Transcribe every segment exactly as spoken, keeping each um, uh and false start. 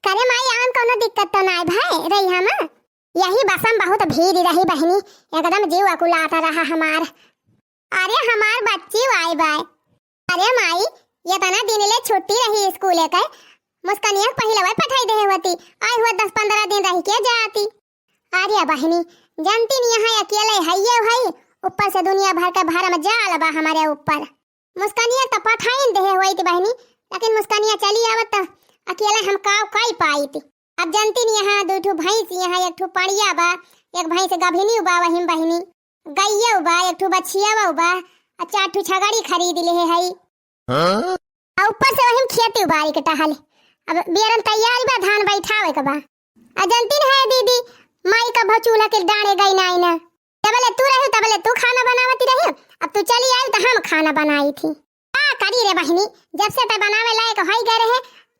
करे माई, आन कौनो दिक्कत तो नाय भाई रही हम? यही बस में बहुत भीड़ रही बहिनी, एकदम जीव अकुलात रहा हमार। अरे हमार बच्ची आए बाय। अरे माई, ये तना दिन ले छुट्टी रही स्कूल के, मुस्कनिया के पहिले वही पठाई देहे होती, आई हुआ दस पन्द्रह दिन रह के जाती। अरे बहिनी, जानती नहीं यहाँ अकेले हइये हई, ऊपर से दुनिया भर के भरम जाल बा हमारे ऊपर। मुस्कनिया तो पठाइन देहे होइत बहिनी, लेकिन मुस्कनिया चली आवत तो अकेले हम काव कई पाइत। अब जानती नहीं यहाँ दू ठो भैंस, यहाँ एक ठो पड़िया बा, एक भैंस गभिनी बा वही बहिनी, गइया बा, एक ठो बछिया बा, आ चार ठो छगड़ी खरीद ले हई। हाँ? आ ऊपर से वही खेती उबारी के टहल। अब बियरन तैयार बा, धान बैठावे के बा। आ जानती न है दीदी, माई कभो चूल्हा के डांड़े गई नाई ना। जबले तू रही तबले तू खाना बनावती रही, अब तू चली आई तो हम खाना बनाई थी। का करी रे बहिनी, जब से तै बनावे लायक होई गए रहे,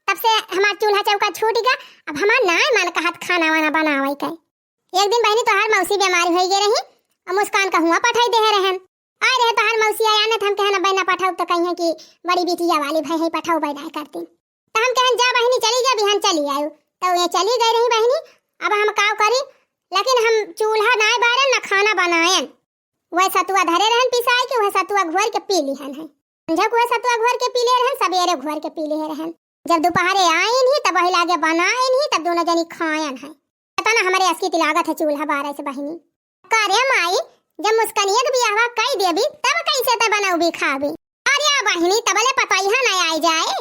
तब से हमार चूल्हा चौका छूट गया। अब हमार नाय मन कहत खाना वाना बनावे के। एक दिन बहिनी तोहार मौसी बीमारी होई गए रही, और मुस्कान का हुआ पठाई देहे रहन। आए रहे तोहार मौसी आया न, त हम कहन अब ना पठाऊ तो कहिए कि बड़ी बिटिया वाली भाई है, पठाऊ बैठा करती। तो हम कहन जा बहिनी चली जा, बिहान चली आयु। तो ये चली गई रही बहिनी, अब हम काव करी, लेकिन हम चूल्हा नाय बारन न खाना बनायन। वह सतुआ धरे रहन पिसाई के, वह सतुआ घोर के पी लिहन है। संझा को वह सतुआ घोर के पी ले रहन, सबेरे घोर के पी ले रहन। जब दोपहरे आइन ही तब वही लागे बनाइन ही, तब दोनों जनी खायन है। पता ना हमारे असकी लागत है चूल्हा बारे से बहिनी। का रे माई, जब मुस्कनिया के बियाहवा कई देबी तब कैसे ते बनौबी खाबी? अरे बहिनी, तबले पतोहिया ना आई जाए।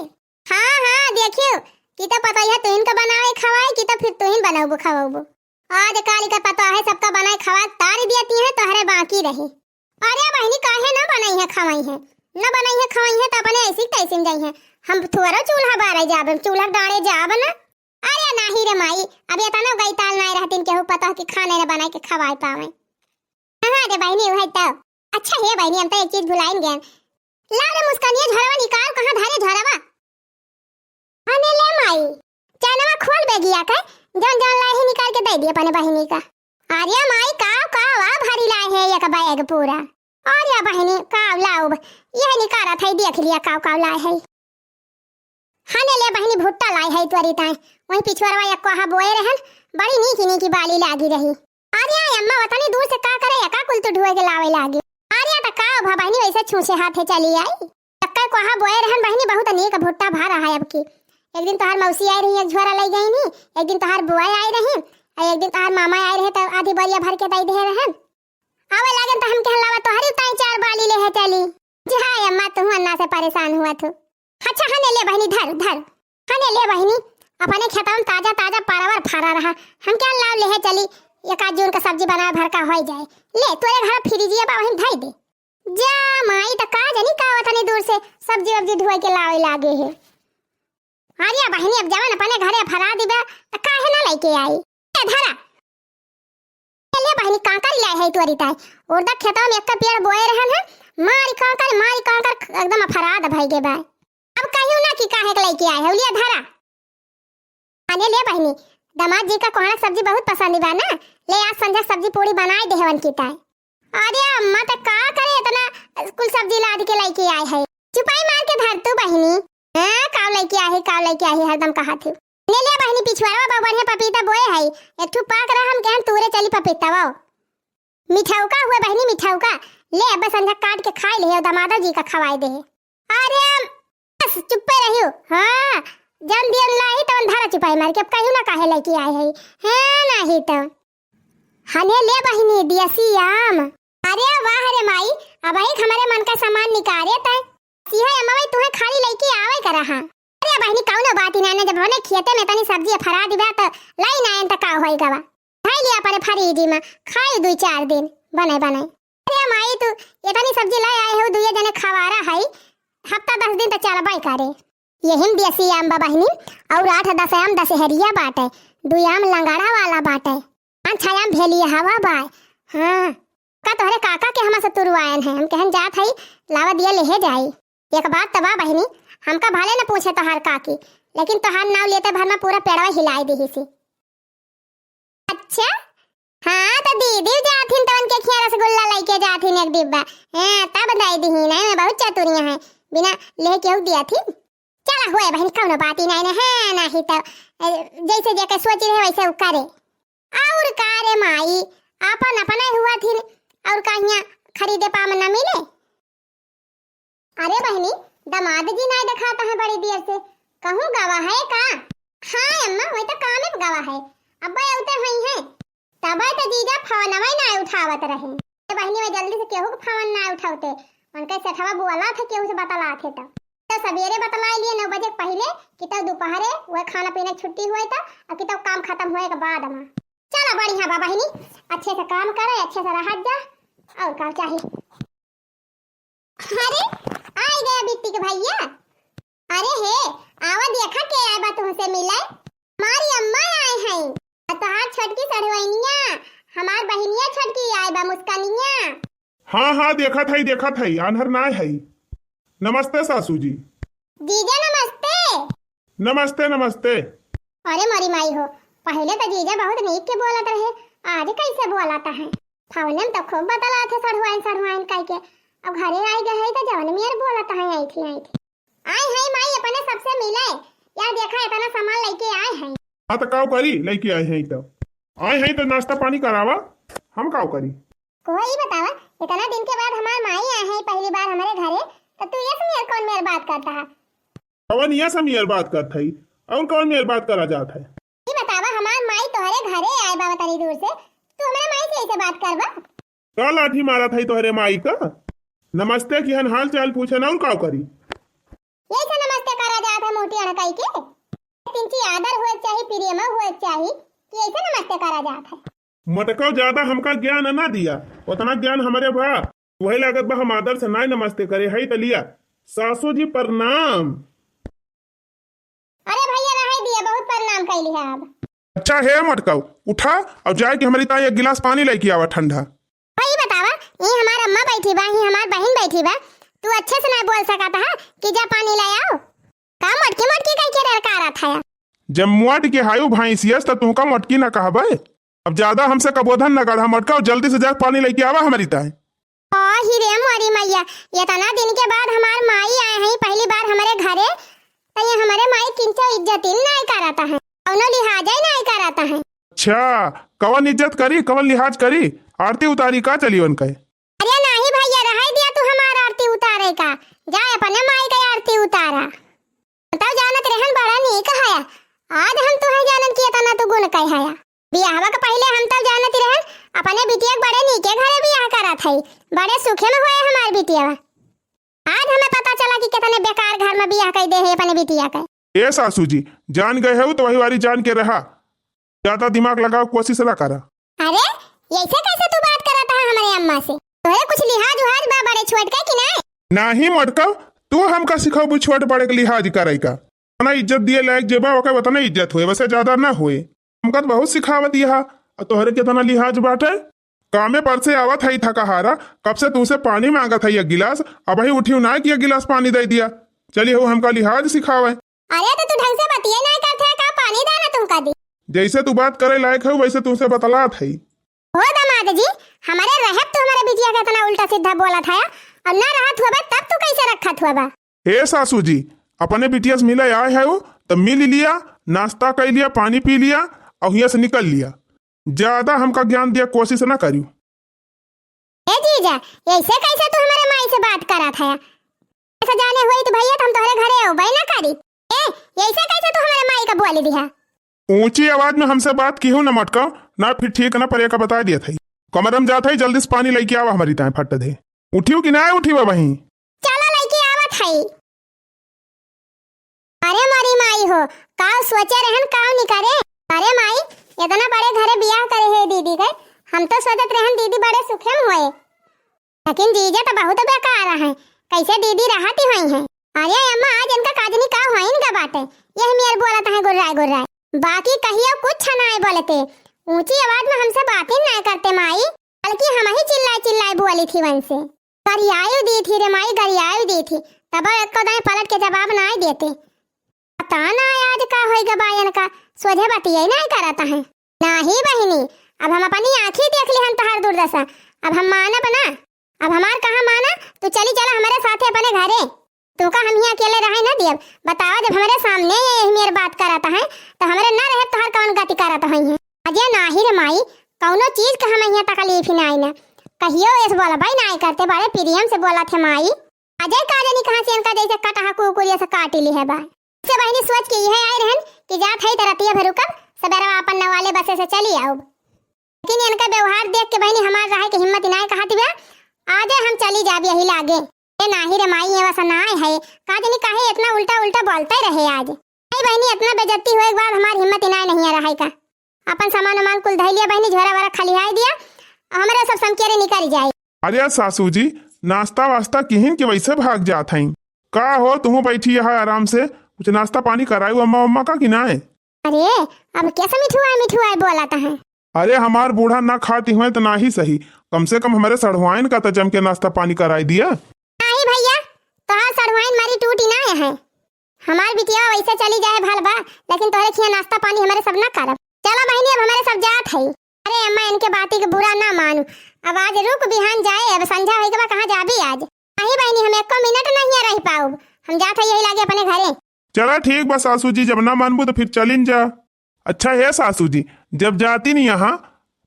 हाँ हाँ, देखियो कि तो पतोहिया तुहिन का बनावे खवाए कि तो फिर तुहिन बनौबू खवाबू। आज काल का पता है सबका बनाए खवा तार दिया ती है, तोहरे बाकी रही। अरे बहिनी, काहे ना बनाई है खवाई है, ना बनाई है खवाई है तो अपने ऐसी तैसी में जाई है। हम थोड़ा चूल्हा बारे जाब, चूल्हा डांड़े जाब ना। अरे नाही रे माई, अब ये तना गई ताल नाय रहतीन केहू पता कि खाने न बनाए के खवाए पावे। हाँ रे बहिनी, वही तो। अच्छा हे बहिनी, हम तो एक चीज भुलाइन गए। ला रे मुस्कानिया, झोरवा निकाल, कहाँ धरे झोरवा? अने ले माई, चैनवा खोल बेगिया के, जौन जौन लाए ही निकाल के दे दी अपने बहिनी का। अरे माई, काव काव आ भारी लाए है एक बैग पूरा। अरे बहिनी, काव लाउब, यह निकालत है, देख लिया काव काव लाए है। हने ले बहिनी, भुट्टा लाए है तोरी ताई, वही पिछुआरवा एक कोहा बोए रहन, बड़ी नीकी नीकी बाली लागी रही। अरे अम्मा, वतनी दूर से का करे, एका कुल तो ढुए के लावे लागी। अरे त काव भा बहिनी, वैसे छूछे हाथे चली आई। चक्कर कोहा बोए रहन बहिनी, बहुत नीक भुट्टा भा रहा है अब की। एक दिन तोहार मौसी आई रही, एक झोरा लई गई नी, एक दिन तोहार बुआ आई रही, और एक दिन तोहार मामा आई रहे तो आधी बोरिया भर के दे दे रहन। आवे लागन तो हम कहन लावा तोहरी ताई चार बाली ले है चली। जी हाँ अम्मा, तू अन्ना से परेशान हुआ थू। अच्छा हने ले बहिनी, धर धर। हने ले बहिनी, अपने खेतवा में ताजा ताजा परवर फरा रहा, हम कहन लाव ले है चली, एक आध जून का सब्जी बनाए भर का होई जाए। ले तोरे घर फ्रिजिया बा, वहीं धई दे। जा माई, त का जानी का वतनी दूर से सब्जी वब्जी ढुए के लावे लागे है। अरे बहिनी, अब जवन अपने घरे फरा दिबा, त काहे ना लेके आई? ए धरा। ले बहिनी, कांकर लाए है तोरी ताई। उर्दा खेतवा में एक पेड़ बोए रहन है, मारी कांकर, मारी कांकर, एकदम फराद भई गे बा। अब कहियो ना कि काहे के लेके आए है, ले धरा। अरे ले बहिनी, दामाद जी का कोहड़ा सब्जी बहुत पसंद बा ना, ले आज संझा सब्जी पूड़ी बनाए देहवन की ताई। अरे अम्मा, त का करे इतना कुल सब्जी लाद के लेके आए है? चुपाई मार के धर तू बहिनी। हाँ, काव लेके आए है, काव लेके आए है, हरदम कहा थी। ले ले बहिनी, पिछुआरवा बा बढ़िया पपीता बोए है, एक ठू पाक रहा, हम कहन तूरे चली पपीता वो। मिठौका हुआ बहिनी, मिठौका। ले अब संझा काट के खाए ले, और दामादा जी का खवाए दे। अरे बस चुप्पे रहियो। हाँ, जन दियन लाही तवन धारा चुपाई मार के, अब कहियो ना काहे लेके आए है। हाँ, नाही तो। हने ले बहिनी, देसी आम। अरे वाह रे माई, अब एक हमारे मन का सामान निकाले तय। सीहा अम्मा भाई, तुहे खाली लेके आवे का रहा। अरे बहिनी, कौनो बात ही ना, जब होने खेते में तनी सब्जी फरा दिबा तो लाई ना आयन त का होई गवा। खाई लिया अपने फ्रिज में, खाई दुई चार दिन बने बने। अरे माई, तू इतनी सब्जी ले आए हो, दुए जने खवारा है, हफ्ता दस दिन तो चलबे करे। यही में देसी आम बा बहिनी, और आठ दस आम दशहरिया बाटे, दुई आम लंगड़ा वाला बाटे, पाँच छह आम भेलिया हवा बाय। हाँ, का तोहरे काका के हमा से तुरवायन है, हम कहन जात हई, लावा दिया लेहे जाई। एक बात त बा बहिनी, हमका भले न पूछे तोहार काकी, लेकिन तोहार नाव लेते भर में पूरा पेड़वा हिलाई दिही सी। अच्छा, हाँ, तो दीदी जाथिन तो उनके खिया रसगुल्ला लेके जाथिन एक डिब्बा। हाँ, तब दे दिही, नहीं, मैं बहुत चतुरिया है, बिना लेके केहू दिया थी। जा का होए बहिन, कौनो बात ही नहीं ना, हाँ, नहीं तो, ए, जैसे जेके सोची रहे वैसे उ करे। और का रे माई, आपन अपने हुआ थी, और का हियाँ खरीदे पाम न मिले? अरे बहिनी, दामाद जी नाय देखात है बड़ी देर से, कहूँ गवा है का? हाँ अम्मा, वही तो कामे पे गवा है, अब्बे अउते हुई है। तबे तो जीजा फोनवा ही नाय उठावत रहे। ए बहिनी, वह जल्दी से केहू के फोन नाय उठावते, उनके सेठवा बोला थे केहू से बतला थे तो। तो सवेरे बतला लिए नौ बजे के पहले कि तब दोपहरे वह खाना पीना के छुट्टी हुए था और कि तब काम खत्म हुए के बाद में। चला बढ़िया बा बहिनी, अच्छे से काम करे, अच्छे से रहत जा, और का चाही। अरे, आइ गया बिट्टी के भैया। अरे हे, आवा देखा के आए बा तुमसे मिले। हमारी अम्मा आए हैं। और तोहार छोटकी सढ़ुआइनिया, हमार बहिनिया छोटकी आए बा मुस्कानिया। हाँ, हाँ, देखत हई, देखत हई, आन्हर नाय हई। नमस्ते सासू जी। जीजा नमस्ते। नमस्ते, नमस्ते। अरे मोरी माई हो, पहले तो जीजा बहुत नीक के बोलत रहे, आज कैसे बोलत है? फावने में तो खूब बतलात है सढ़ुआइन, सढ़ुआइन कह के। अब घरे आई गए है तो जवन मेर बोलत है, आई थी, आई थी। आई है माई, अपने सबसे मिले। या देखा, इतना सामान लेके आए हैं। हाँ, तो काव करी, लेके आए हैं तो। आए हैं तो नाश्ता पानी करावा, हम काव करी। कोई बतावा, इतना दिन के बाद हमार माई आए हैं पहली बार हमारे घरे, तो तू ये मेर कौन मेर बात करता है? कवन ये सब मेर बात करत हई? और कौन मेर बात करा जात है? ई बतावा, हमार माई तोहरे घरे आए बा तनी दूर से, तू हमरे माई से ऐसे बात करबा? का लाठी मारत हई तोहरे माई का? नमस्ते किहन, हाल चाल पूछन, और काव करी? यही से नमस्ते करा जात है मोटी अड़काई के। तिनची आदर होए के चाही, प्रेम होए के चाही, कि ऐसे नमस्ते करा जात है। मटकाव, ज्यादा हमका ज्ञान ना दिया, उतना ज्ञान हमरे बा। वही लागत बा हम आदर से नाय नमस्ते करे हई, त लिया। सासू जी प्रणाम। अरे भैया, रहे दिया, बहुत प्रणाम कैली है अब। अच्छा हे मटकाव, उठा और जाए के हमरी ताई एक गिलास पानी लेके आवा ठंडा। भाई बतावा, ये हमार अम्मा बैठी बा, ये हमार बहिन बैठी बा, तू अच्छे से ना बोल सकत है कि जा पानी ले आओ? का मोटकी मोटकी कह के डरकारा था? जब मोट के हायु भैंसियस त तुहका मोटकी ना कहबे। अब ज्यादा हमसे कबोधन न गढ़ा मटकाव, जल्दी से जाके पानी लेके आवा हमरी ताई। आ, ही रे मोरी मैया, इतना दिन के बाद हमार माई आए हैं पहली बार हमरे घरे, तो ये हमरे माई किंचो इज्जत ही नाय करत है, कौनो लिहाज ही नाय करत है। अच्छा, कवन इज्जत करी, कवन लिहाज करी? आरती उतारी का चली उनके? अरे नाही भैया, रहाई दिया तू हमार आरती उतारे का, जा अपने माई के आरती उतारा। तब जानत रहन बड़ा नीक हया, आज हम तुहे जानन कि इतना तू गुण कह हया। बियाहवा के पहिले हम तब जानत रहन अपने बिटिया के बड़े नीके घरे बियाह करत हई, बड़े सुखे में होए हमार बिटिया। आज हमें पता चला कि कितने बेकार घर में बियाह कर दे है अपने बिटिया के। ए सासू जी, जान गए हो तो वही वारी जान के रहा, ज्यादा दिमाग लगाओ कोशिश ना करा। अरे, ऐसे कैसे तू बात करत है हमरे अम्मा से? तोहरे कुछ लिहाज उहाज बा बड़े छोट के कि नहीं? नाही मटकाव, तू हमका सिखाबू छोट बड़े के लिहाज करे का? उतना इज्जत दिए लायक जे बा ओके उतना इज्जत होए, वैसे ज्यादा ना होए। हमका तो बहुत सिखावत यहा, और तोहरे कितना लिहाज बाटे। कामे पर से आवत हई थकाहारा, कब से तुमसे पानी मांगत हई एक गिलास, अबही उठियो ना कि एक गिलास पानी दे दिया। चली हो हमका लिहाज सिखावे। अरे तो तू ढंग से बतिये ना करत है, का पानी दाना तुमका दी? जैसे तू बात करे लायक है वैसे तुमसे बतलात हई। हो दामाद जी, हमारे रहब तू हमारे बिटिया के इतना उल्टा सीधा बोलत है, और ना रहत हुआ तब तू कैसे रखत हुआ? हे सासू जी, अपने बिटिया से मिले आए है तो मिल लिया, नाश्ता कर लिया, पानी पी लिया और हियां से निकल लिया। ज्यादा हमका ज्ञान दिया कोशिश ना करियो। ए जीजा, ऐसे कैसे तू हमारे माई से बात करत है? ऐसा जाने हुई तो भैया तो हम तोहरे घरे अउबे ना करी। ए, ऐसे कैसे तू हमारे माई का बोल दिया? ऊंची आवाज में हमसे बात की हो न मटका, ना फिर ठीक ना परे का बता दिया था। कमरे में जात है, जल्दी से पानी लेके आवा हमारी ताए फट दे। उठियो कि ना उठियो वहीं? चला लेके आवत है। अरे मोरी माई हो, काव सोचे रहन, काव निकरे। अरे माई, इतना बड़े घरे बियाह करे है दीदी के, हम तो सोचत रहन दीदी बड़े सुखे में होए, लेकिन जीजा तो बहुत बेकार है, कैसे दीदी रहती हुई हैं। अरे अम्मा, आज इनका काजनी का हुआ इनका बाटे, यह मेर बोलत है गुर्राए गुर्राए, बाकी कहियो कुछ ना बोलते, ऊंची आवाज में हमसे बातें ना करते माई, बल्कि हम ही चिल्लाए चिल्लाए बोली थी उनसे। गरियाई दी थी रे माई, गरियाई दी थी, तब एको दाएं पलट के जवाब ना देते। पता ना आज का होई गा बा इनका, सोझे बतिये ना करत हैं। नाही बहिनी, अब हम अपनी आँखी देख लिहन तोहार दुर्दशा, अब हम मानब ना, अब हमार कहाँ माना, तू चली चला हमारे साथे अपने घरे। तुमका हम हियाँ अकेले रहे न दियब। बतावा, जब हमरे सामने ये यही मेर बात करत हैं, तो हमरे न रहे तोहार कौन गति करत हैं? अजय नाही रे माई, कौनो चीज का हम हियाँ तकलीफ ही नाई न। कहियो ऐसे बोलबई नाई करते, बड़े प्रेम से बोलत है माई। अजय का जानी कहाँ से इनका जैसे कटहा कुकुर ऐसे काटी ली है बा। से बहिनी सोच के इहे आए रहन कि जात है त रतिया भर रुकब, सबेरवा अपन नवाले बसे से चली आउब। लेकिन इनका व्यवहार देख के बहिनी हमार रहे के हिम्मत नाय कहत बा, आजे हम चली जाब यही लागे। ए नाही रे माई, ये वैसा नाय है, का जानी काहे इतना उल्टा उल्टा बोलते रहे आज। नहीं बहिनी, इतना बेइज्जती होए के बाद हमार हिम्मत नाय नहीं रहे का। अपन सामान वामान कुल धइ लिया बहिनी, झोरा वोरा खलिहाई दिया, हमरे सब समकेरे निकल जाए। अरे सासू जी, नाश्ता वास्ता किहिन के वैसे भाग जात हईं? का हो, तुहूँ बैठी यहाँ आराम से, कुछ नाश्ता पानी करायू अम्मा उम्मा का कि नाय? अरे, अब कैसे मिठुआ मिठुआ बोलत हैं? अरे, हमार बूढ़ा ना खाती हुए तो ना ही सही, कम से कम हमरे सढ़ुआइन का तो जम के नाश्ता पानी कराई दिया। नाही भैया, तोहार सढ़ुआइन मारी टूटी ना है। हमार बिटिया वैसे चली जाए भल बा, लेकिन तोहरे खिया नाश्ता पानी हमरे सब ना करब। चला बहिनी, अब हमरे सब जात है। अरे अम्मा, इनके बाती के बुरा ना मानू, अब आज रुक, बिहान जाए, अब संझा होई के बा, कहाँ जाबी आज? नाही बहिनी, हम एको मिनट नहीं रह पाउब, हम जात है यही लागे अपने घरे। चला ठीक बा सासू जी, जब ना मानबू तो फिर चलिन जा। अच्छा हे सासू जी, जब जाती नहीं यहाँ,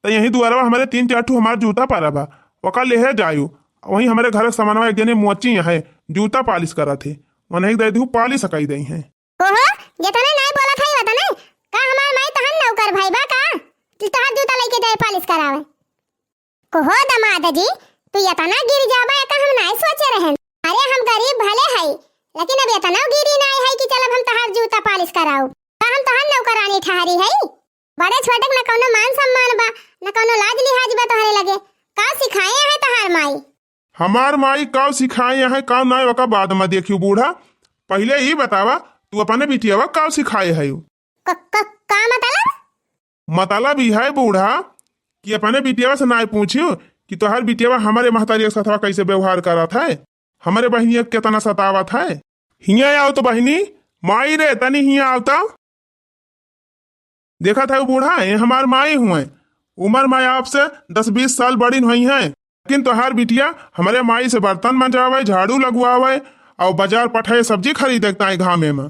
तो यही दुआरवा हमरे तीन चार ठू हमार जूता परा बा, ओका लेहे जायू। वहीं हमरे घर के सामानवा एक जने मोची है, जूता पालिश करत है, उन्हें दे दू, पालिश कई दई हैं। ओहो, जितने नहीं बोलत है उतने। का हमार माई तहन नौकर भाई बा का, कि तोहार जूता लेके जाए पालिश करावे? कहो दमाद जी, तू इतना गिर जाबा, एका हम नाय सोचे रहन। अरे हम गरीब भले हई, लेकिन अब इतना गिरी नाय है कि चलब हम तहार जूता पालिश कराऊ। का हम तहार नौकरानी ठहरी हई? बड़े छोटे के न कौनो मान सम्मान बा, न कौनो लाज लिहाज बा तोहरे लगे। का सिखाए है तहार माई? हमार माई का सिखाए है, का नाय, ओका बाद में देखियो बूढ़ा। पहले ई बतावा, तू अपने बिटियावा का सिखाए है? क-, क-, का मतलब? मतलब ई है बूढ़ा कि अपने बिटियावा से नाय पूछियो कि तोहार बिटियावा हमरे महतारी के साथवा कैसे व्यवहार करत है, हमरे बहिनिया के केतना सतावत है। हियाँ आओ तो बहिनी, माई रे, तनी हियाँ आओ तो। देखत है बूढ़ा, ये हमार माई हुए, उम्र में आपसे दस बीस साल बड़ी हुई हैं, लेकिन तोहार बिटिया हमरे माई से बर्तन मंजावे, झाड़ू लगवावे और बाजार पठाए सब्जी खरीदे ताई घामे में।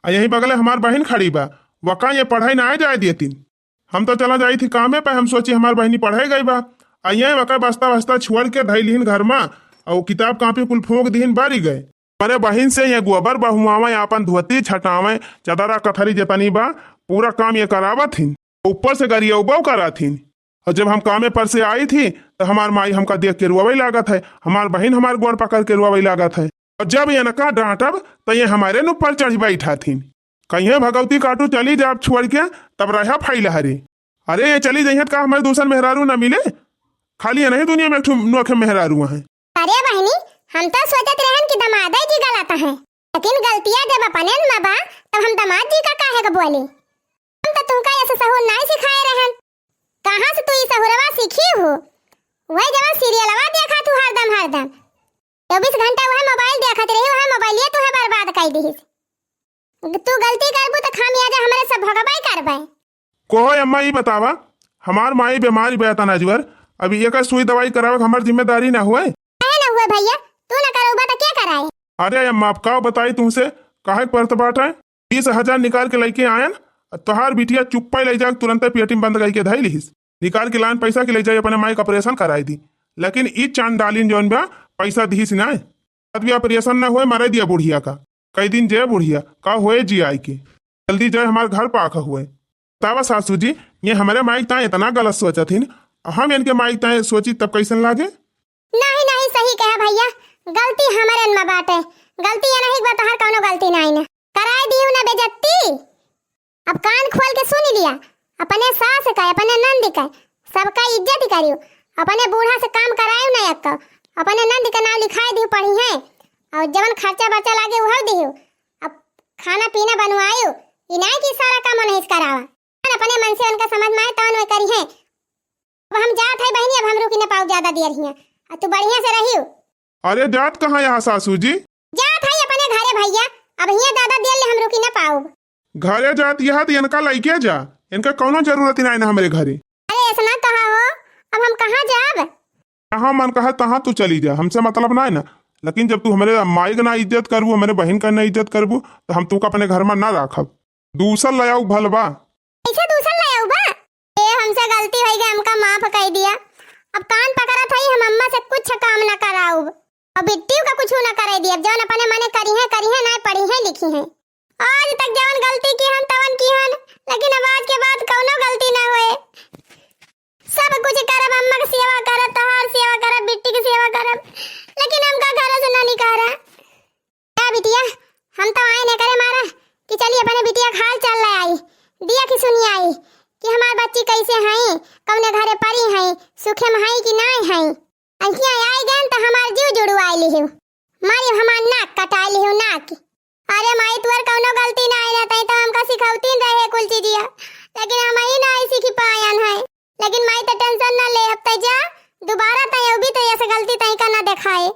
आ यही बगले हमार बहिन खड़ी बा, वका ये पढ़ाई ना जाए देतीन। हम तो चला जाई थी कामे पे, हम सोची हमार बहिनी पढ़े गई बा। आ ये वका बस्ता वस्ता छोड़ के धई लिहिन घर में, और किताब कापी कुल फूंक दिहिन बारी गए। हमरे बहिन से ये गोबर बहुआवे, आपन धोती छटावे, चदरा कथरी जतनी बा, पूरा काम ये करावत हिन। ऊपर से गरियौबो करत हिन। और जब हम कामे पर से आई थी, तो हमार माई हमका देख के रोवे लागत है, हमार बहिन हमार गोड़ पकड़ के रोवे लागत है। और जब इनका डांटब, तो ये हमारे नु पर चढ़ी बैठा थीन। कहिए भगवती काटू चली जाब छोड़ के, तब रहा फैल हरे। अरे, ये चली जइहत का हमारे दूसर मेहरारू न मिले? खाली ये नहीं दुनिया में एक ठो नोखे मेहरारू हैं। अरे बहिनी, हम तो सोचत रहन कि दमादे जी गलत हैं, लेकिन गलतिया जब अपने में बा, तब हम दमाद जी का काहे के बोली? हम तो तुमका ऐसे सहूर नाई सिखाए रहन। कहाँ से तू ई सहुरवा सीखी हो? वही जवन सीरियलवा देखा तू हरदम, हरदम। चउबीस घंटा वह मोबाइल देखत रही, वह मोबाइलिए तुहे बर्बाद कई दिहिस। तू गलती करबू त खामियाजा हमरे सब भोगबे करबे। कहो अम्मा, ई बतावा, हमार माई बीमारी बा तना जुअर, अभी एकर सुई दवाई करावे के हमार जिम्मेदारी ना हुए? काहे ना हुए भैया, तू ना करउबा त के कराए? अरे अम्मा, अब का बताई तुमसे, काहे के परत बाटे? बीस हजार निकाल के लइके आयन, आ तोहार बिटिया चुप्पे ले जाके तुरंते पेटी में बंद करके धई लिहिस। निकाल के लान पैसा के ले जाई अपने माई का ऑपरेशन कराई दी, लेकिन ई चांडालिन जौन बा पैसा दिहिस ना। बाद में ऑपरेशन ना होए, मरे दिया बुढ़िया का। कई दिन जे बुढ़िया का होए जी आई के, जल्दी जाए हमार घर पाख हुए। बतावा सासू जी, ये हमरे माई ताए इतना गलत सोचत हिन, हम इनके माई ताए सोची तब कैसन लागे? नहीं, नहीं, सही कहा भैया, गलती हमरे में बाटे। गलती ये नहीं बा, तोहार कौनो गलती नहीं न। कराए दियो ना बेइज्जती। अब कान खोल के सुन लिया, अपने सास का, अपने नंद का, सबका इज्जत करियो। अपने बूढ़ा से काम करायो ना एक, अपने नंद का नाम लिखाए दियो पढ़ी है, और जवन खर्चा बर्चा लागे वह दियो। अब खाना पीना बनवायो, ई नहीं कि सारा काम उन्हें करावा। अपने मन से उनका समझ में आए तवन वे करी है। अब हम जात है बहिनी, अब हम रुकी न पाउब ज्यादा देर हियाँ। आ तू बढ़िया से रहियो। अरे जात कहाँ यहाँ सासू जी? जात है अपने घरे भैया, अब हियाँ ज्यादा देर ले हम रुकी न पाउब। घरे जात यहाँ तो इनका लइके जा, इनका कौनो जरूरत ही नहीं ना हमरे घरे। अरे ऐसा ना कहा हो, अब हम कहाँ जाब? जहाँ मन कहा तहाँ तू चली जा, हमसे मतलब ना है ना। लेकिन जब तू हमरे माई के ना इज्जत करबू, हमरे बहिन का ना इज्जत करबू, तो हम तोका अपने घर में ना राखब। दूसर ले आऊ भलवा। कैसे दूसर ले आऊ बा? ए, हमसे गलती होइ गई, हमका माफ कइ दिया। अब कान पकड़त हई, हम अम्मा से कुछ काम ना कराउब। अब बिट्टियों का कुछ ना करे दिया। अब जौन अपने मने करी है, करी है, ना पढ़ी है, लिखी है। आज तक जवन गलती की हन तवन की हन, लेकिन अब आज के बाद कौनो गलती ना होए। सब कुछ करब, अम्मा के सेवा करब, तोहार सेवा करब, बिट्टी के सेवा करब, लेकिन हमका घर से ना निकारा। ए बिटिया, हम तो आए ने करे मारा कि चली अपने बिटिया के हाल चाल ले आई, दिया कि सुनी आई कि हमार बच्ची कैसे हई, कौने घरे परी हई, सुखे में हई कि नाय हई। अखियाँ आई गन त हमार जीव जुड़वाई लिहिउ, मारी हमार नाक कटाई लिहिउ, नाक। अरे माई, तुअर कौनो गलती ना आई रहते तो हमका सिखौतीन रहे कुल चीजिया, लेकिन हम ही ना आई सीखी पायन है। लेकिन माई, त टेंशन ना ले, अब तै जा, दोबारा तै अउबी त ऐसे गलती तै का ना देखाए।